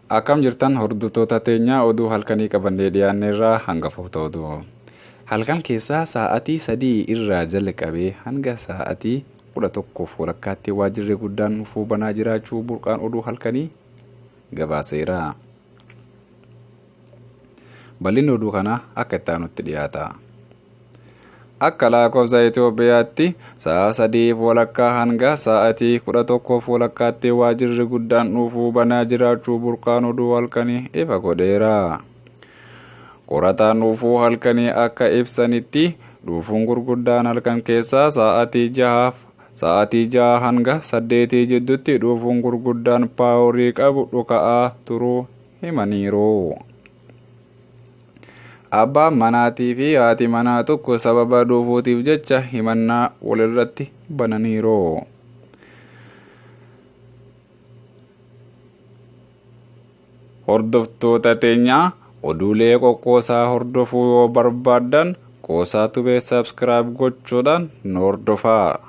Akkam jirtan hordoftoota teenyaa, oduu halkanii qabannee dhiyaanneerraa hangafoota oduu. Halkan keessaa sa'aatii 3 irraa jalqabee hanga sa'aatii 11:30tti waajjirri guddaan dhufuu banaa jiraachuu burqaan oduu halkanii gabaaseera. Bal'inni oduu kanaa akka itti aanutti dhiyaata. Akka lakkoofsa Itoophiyaatti sa'a 3:30 hanga sa'aatii 11:30tti waajjirri guddaan dhufuu banaa jiraachuu burqaan oduu halkanii ifa godheera. Qorataan dhufuu halkanii akka ibsanitti, dhufuun gurguddaan halkan keessaa sa'aatii 6 hanga 8 jidduutti dhufuun gurguddaan paaworii qabu dhuka'aa turuu himaniiru. Abbaan manaatii fi haati manaa tokko sababa dhufuutiif jecha himannaa walirratti bananiiru. Hordoftoota teenyaa, oduulee qoqqoosaa hordofuu yoo barbaaddan, Qoosaa Tubee subscribe gochuudhaan nu hordofaa.